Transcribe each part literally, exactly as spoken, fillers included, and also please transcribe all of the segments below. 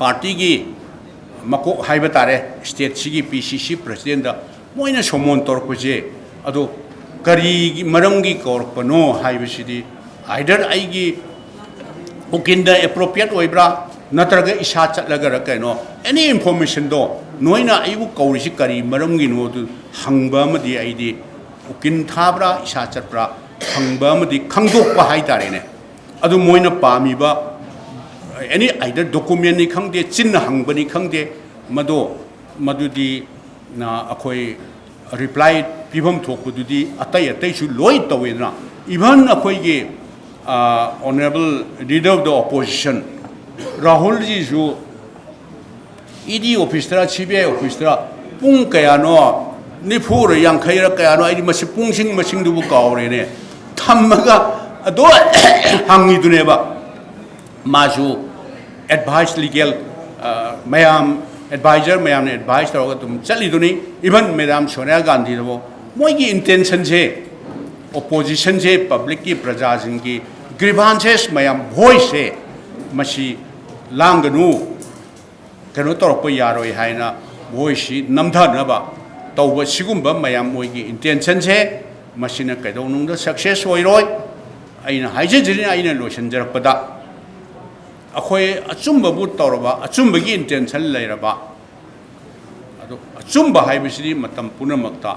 ꯄꯥꯔꯇꯤꯒꯤ ꯃꯀꯣꯛ ꯍꯥꯏꯕ ꯇꯥꯔꯦ, ꯁ꯭ꯇꯦꯠꯁꯤꯒꯤ ꯄꯤ ꯁꯤ ꯁꯤ ꯄ꯭ꯔꯁꯤꯗꯦꯟꯗ ꯃꯣꯏꯅ ꯁꯣꯃꯣꯟ ꯇꯧꯔꯛꯄꯁꯦ, ꯑꯗꯣ ꯀꯔꯤꯒꯤ ꯃꯔꯝꯒꯤ ꯀꯧꯔꯛꯄꯅꯣ ꯍꯥꯏꯕꯁꯤꯗꯤ, ꯑꯥꯏꯗꯔ ꯑꯩꯒꯤ ꯎꯀꯤꯟꯗ ꯑꯦꯄ꯭ꯔꯣꯄ꯭ꯔꯤꯌꯦꯠ ꯑꯣꯏꯕ꯭ꯔꯥ, ꯅꯠꯇ꯭ꯔꯒ ꯏꯁꯥ ꯆꯠꯂꯒꯔ ꯀꯩꯅꯣ, ꯑꯦꯅꯤ ꯏꯟꯐꯣꯔꯃꯦꯁꯟꯗꯣ ꯅꯣꯏꯅ ꯑꯩꯕꯨ ꯀꯧꯔꯤꯁꯤ ꯀꯔꯤ ꯃꯔꯝꯒꯤꯅꯣ ꯑꯗꯨ ꯍꯪꯕ ꯑꯃꯗꯤ, ꯑꯩꯗꯤ ꯎꯀꯤꯜ ꯊꯥꯕ꯭ꯔꯥ ꯏꯁꯥ ꯆꯠꯄ꯭ꯔꯥ ꯍꯪꯕ ꯑꯃꯗꯤ ꯈꯪꯗꯣꯛꯄ ꯍꯥꯏꯇꯥꯔꯦꯅꯦ꯫ ꯑꯗꯨ ꯃꯣꯏꯅ ꯄꯥꯝꯃꯤꯕ ꯑꯦꯅꯤ ꯑꯥꯏꯗꯔ ꯗꯣꯀꯨꯃꯦꯟꯅꯤ ꯈꯪꯗꯦ, ꯆꯤꯟꯅ ꯍꯪꯕꯅꯤ ꯈꯪꯗꯦ, ꯃꯗꯣ, ꯃꯗꯨꯗꯤ, ꯑ, ꯑꯩꯈꯣꯏ ꯔꯤꯄ꯭ꯂꯥꯏ ꯄꯤꯐꯝ ꯊꯣꯛꯄꯗꯨꯗꯤ ꯑꯇꯩ ꯑꯇꯩꯁꯨ ꯂꯣꯏ ꯇꯧꯋꯦꯗꯅ꯫ ꯏꯚꯟ ꯑꯩꯈꯣꯏꯒꯤ, ꯑ, honourable leader of the opposition ꯔꯥꯍꯨꯜꯖꯤꯁꯨ ꯏ ꯗꯤ ꯑꯣꯐꯤꯁꯇꯔ ꯁꯤ ꯕꯤ ꯑꯥꯏ ꯑꯣꯐꯤꯁꯇꯔ ꯄꯨꯡ ꯀꯌꯥꯅꯣ, ꯅꯤꯐꯨꯔ ꯌꯥꯡꯈꯩꯔ ꯀꯌꯥꯅꯣ, ꯑꯩꯗꯤ ꯃꯁꯤ ꯄꯨꯡꯁꯤꯡ ꯃꯁꯤꯡꯗꯨꯕꯨ ꯀꯥꯎꯔꯦꯅꯦ, ꯊꯝꯃꯒ ꯑꯗꯣ ꯍꯪꯉꯤꯗꯨꯅꯦꯕ꯫ ꯃꯥꯁꯨ ꯑꯦꯗꯚꯥꯏꯁ, ꯂꯤꯒꯦꯜ, ꯑ, ꯃꯌꯥꯝ, ꯑꯦꯗꯚꯥꯏꯖꯔ ꯃꯌꯥꯝꯅ ꯑꯦꯗꯚꯥꯏꯁ ꯇꯧꯔꯒ ꯑꯗꯨꯝ ꯆꯠꯂꯤꯗꯨꯅꯤ꯫ ꯏꯚꯟ ꯃꯦꯗꯥꯝ ꯁꯣꯅꯤꯌꯥ ꯒꯥꯟꯙꯤꯗꯕꯨ ꯃꯣꯏꯒꯤ ꯏꯟꯇꯦꯟꯁꯟꯁꯦ, ꯑꯣꯄꯣꯖꯤꯁꯟꯁꯦ, ꯄꯕ꯭ꯂꯤꯛꯀꯤ, ꯄ꯭ꯔꯖꯥꯁꯤꯡꯒꯤ ꯒ꯭ꯔꯤꯚꯥꯟꯁꯦꯁ ꯃꯌꯥꯝ, ꯚꯣꯏꯁꯁꯦ, ꯃꯁꯤ ꯂꯥꯡꯒꯅꯨ, ꯀꯩꯅꯣ ꯇꯧꯔꯛꯄ ꯌꯥꯔꯣꯏ ꯍꯥꯏꯅ ꯃꯣꯏꯁꯤ ꯅꯝꯊꯅꯕ ꯇꯧꯕ ꯁꯤꯒꯨꯝꯕ ꯃꯌꯥꯝ ꯃꯣꯏꯒꯤ ꯏꯟꯇꯦꯟꯁꯟꯁꯦ, ꯃꯁꯤꯅ ꯀꯩꯗꯧꯅꯨꯡꯗ ꯁꯛꯁꯦꯁ ꯑꯣꯏꯔꯣꯏ꯫ ꯑꯩꯅ ꯍꯥꯏꯖꯗ꯭ꯔꯤꯅꯤ, ꯑꯩꯅ ꯂꯣꯏꯁꯤꯟꯖꯔꯛꯄꯗ ꯑꯩꯈꯣꯏ ꯑꯆꯨꯝꯕꯕꯨ ꯇꯧꯔꯕ, ꯑꯆꯨꯝꯕꯒꯤ ꯏꯟꯇꯦꯟꯁꯟ ꯂꯩꯔꯕ, ꯑꯗꯣ ꯑꯆꯨꯝꯕ ꯍꯥꯏꯕꯁꯤꯗꯤ ꯃꯇꯝ ꯄꯨꯝꯅꯃꯛꯇ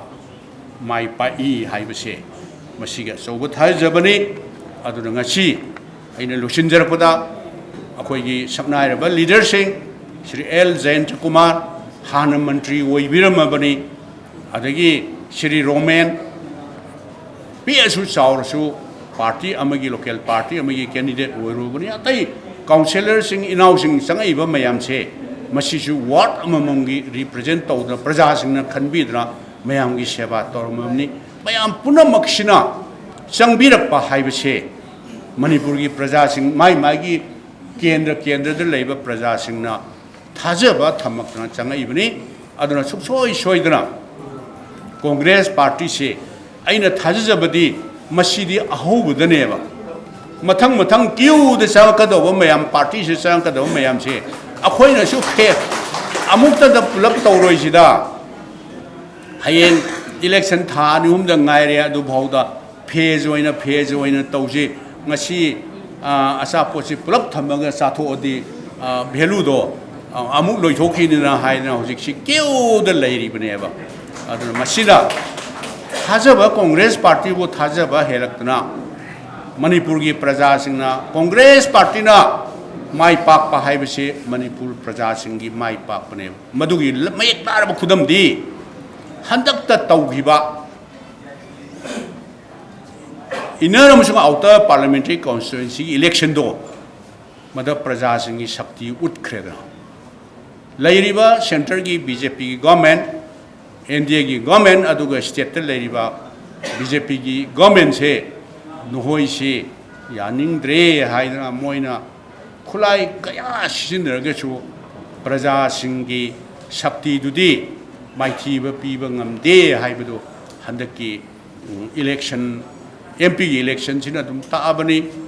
ꯃꯥꯏ ꯄꯥꯛꯏ ꯍꯥꯏꯕꯁꯦ ꯃꯁꯤꯒꯤ ꯑꯆꯧꯕ ꯊꯥꯖꯕꯅꯤ꯫ ꯑꯗꯨꯅ ꯉꯁꯤ ꯑꯩꯅ ꯂꯣꯏꯁꯤꯟꯖꯔꯛꯄꯗ ꯑꯩꯈꯣꯏꯒꯤ ꯁꯛꯅꯥꯏꯔꯕ ꯂꯤꯗꯔꯁꯤꯡ, ꯁ꯭ꯔꯤ ꯑꯦꯜ ꯖꯌꯟꯇ ꯀꯨꯃꯥꯔ, ꯍꯥꯟꯅ ꯃꯟꯇ꯭ꯔꯤ ꯑꯣꯏꯕꯤꯔꯝꯃꯕꯅꯤ, ꯑꯗꯒꯤ ꯁ꯭ꯔꯤ ꯔꯣꯃꯦꯟ, ꯄꯤꯛꯑꯁꯨ ꯆꯥꯎꯔꯁꯨ ꯄꯥꯔꯇꯤ ꯑꯃꯒꯤ, ꯂꯣꯀꯦꯜ ꯄꯥꯔꯇꯤ ꯑꯃꯒꯤ ꯀꯦꯟꯗꯤꯗꯦꯠ ꯑꯣꯏꯔꯨꯕꯅꯤ꯫ ꯑꯇꯩ ꯀꯥꯎꯟꯁꯤꯂꯔꯁꯤꯡ, ꯏꯅꯥꯎꯁꯤꯡ ꯆꯪꯉꯛꯏꯕ ꯃꯌꯥꯝꯁꯦ, ꯃꯁꯤꯁꯨ ꯋꯥꯔꯗ ꯑꯃꯃꯝꯒꯤ ꯔꯤꯄ꯭ꯔꯖꯦꯟ ꯇꯧꯗꯅ, ꯄ꯭ꯔꯖꯥꯁꯤꯡꯅ ꯈꯟꯕꯤꯗꯅ ꯃꯌꯥꯝꯒꯤ ꯁꯦꯕꯥ ꯇꯧꯔꯝꯃꯕꯅꯤ꯫ ꯃꯌꯥꯝ ꯄꯨꯝꯅꯃꯛꯁꯤꯅ ꯆꯪꯕꯤꯔꯛꯄ ꯍꯥꯏꯕꯁꯦ, ꯃꯅꯤꯄꯨꯔꯒꯤ ꯄ꯭ꯔꯖꯥꯁꯤꯡ, ꯃꯥꯏ ꯃꯥꯏꯒꯤ ꯀꯦꯟꯗ꯭ꯔ ꯀꯦꯟꯗ꯭ꯔꯗ ꯂꯩꯕ ꯄ꯭ꯔꯖꯥꯁꯤꯡꯅ ꯊꯥꯖꯕ ꯊꯝꯃꯛꯇꯅ ꯆꯪꯉꯛꯏꯕꯅꯤ꯫ ꯑꯗꯨꯅ ꯁꯨꯡꯁꯣꯏ ꯁꯣꯏꯗꯅ ꯀꯣꯡꯒ꯭ꯔꯦꯁ ꯄꯥꯔꯇꯤꯁꯦ, ꯑꯩꯅ ꯊꯥꯖꯖꯕꯗꯤ ꯃꯁꯤꯗꯤ ꯑꯍꯧꯕꯗꯅꯦꯕ꯫ ꯃꯊꯪ ꯃꯊꯪ ꯀ꯭ꯌꯨꯗ ꯆꯪꯉꯛꯀꯗꯧꯕ ꯃꯌꯥꯝ, ꯄꯥꯔꯇꯤꯁꯤꯗ ꯆꯪꯉꯛꯀꯗꯧꯕ ꯃꯌꯥꯝꯁꯦ ꯑꯩꯈꯣꯏꯅꯁꯨ ꯐꯦ ꯑꯃꯨꯛꯇꯗ ꯄꯨꯂꯞ ꯇꯧꯔꯣꯏꯁꯤꯗ, ꯍꯌꯦꯡ ꯏꯂꯦꯛꯁꯟ ꯊꯥ ꯑꯅꯤ ꯑꯍꯨꯝꯗ ꯉꯥꯏꯔꯦ, ꯑꯗꯨꯐꯥꯎꯗ ꯐꯦꯖ ꯑꯣꯏꯅ, ꯐꯦꯖ ꯑꯣꯏꯅ ꯇꯧꯁꯤ꯫ ꯉꯁꯤ, ꯑ, ꯑꯆꯥꯄꯣꯠꯁꯤ ꯄꯨꯂꯞ ꯊꯝꯃꯒ ꯆꯥꯊꯣꯛꯑꯗꯤ, ꯑ, ꯚꯦꯂꯨꯗꯣ, ꯑ, ꯑꯃꯨꯛ ꯂꯣꯏꯊꯣꯛꯈꯤꯅꯤꯅ ꯍꯥꯏꯗꯅ ꯍꯧꯖꯤꯛꯁꯤ ꯀ꯭ꯌꯨꯗ ꯂꯩꯔꯤꯕꯅꯦꯕ꯫ ꯑꯗꯨꯅ ꯃꯁꯤꯗ ꯊꯥꯖꯕ, ꯀꯣꯡꯒ꯭ꯔꯦꯁ ꯄꯥꯔꯇꯤꯕꯨ ꯊꯥꯖꯕ ꯍꯦꯜꯂꯛꯇꯅ ꯃꯅꯤꯄꯨꯔꯒꯤ ꯄ꯭ꯔꯖꯥꯁꯤꯡꯅ ꯀꯣꯡꯒ꯭ꯔꯦꯁ ꯄꯥꯔꯇꯤꯅ ꯃꯥꯏ ꯄꯥꯛꯄ ꯍꯥꯏꯕꯁꯤ ꯃꯅꯤꯄꯨꯔ ꯄ꯭ꯔꯖꯥꯁꯤꯡꯒꯤ ꯃꯥꯏ ꯄꯥꯛꯄꯅꯦꯕ꯫ ꯃꯗꯨꯒꯤ ꯃꯌꯦꯛ ꯂꯥꯔꯕ ꯈꯨꯗꯝꯗꯤ ꯍꯟꯗꯛꯇ ꯇꯧꯈꯤꯕ inner ꯑꯃꯁꯨꯡ outer parliamentary constituency electionꯗꯣ ꯃꯗ ꯄ꯭ꯔꯖꯥꯁꯤꯡꯒꯤ ꯁꯛꯇꯤ ꯎꯠꯈ꯭ꯔꯦꯗꯅ꯫ ꯂꯩꯔꯤꯕ centreꯒꯤ BJPꯒꯤ government, NDAꯒꯤ government, ꯑꯗꯨꯒ stateꯇ ꯂꯩꯔꯤꯕ BJPꯒꯤ governmentꯁꯦ ꯅꯈꯣꯏꯁꯤ ꯌꯥꯅꯤꯡꯗ꯭ꯔꯦ ꯍꯥꯏꯗꯅ ꯃꯣꯏꯅ ꯈꯨꯠꯂꯥꯏ ꯀꯌꯥ ꯁꯤꯖꯤꯟꯅꯔꯒꯁꯨ ꯄ꯭ꯔꯖꯥꯁꯤꯡꯒꯤ ꯁꯛꯇꯤꯗꯨꯗꯤ ꯃꯥꯏꯊꯤꯕ ꯄꯤꯕ ꯉꯝꯗꯦ ꯍꯥꯏꯕꯗꯨ ꯍꯟꯗꯛꯀꯤ, ꯎꯝ, election, MPꯒꯤ electionꯁꯤꯅ ꯑꯗꯨꯝ ꯇꯥꯛꯑꯕꯅꯤ꯫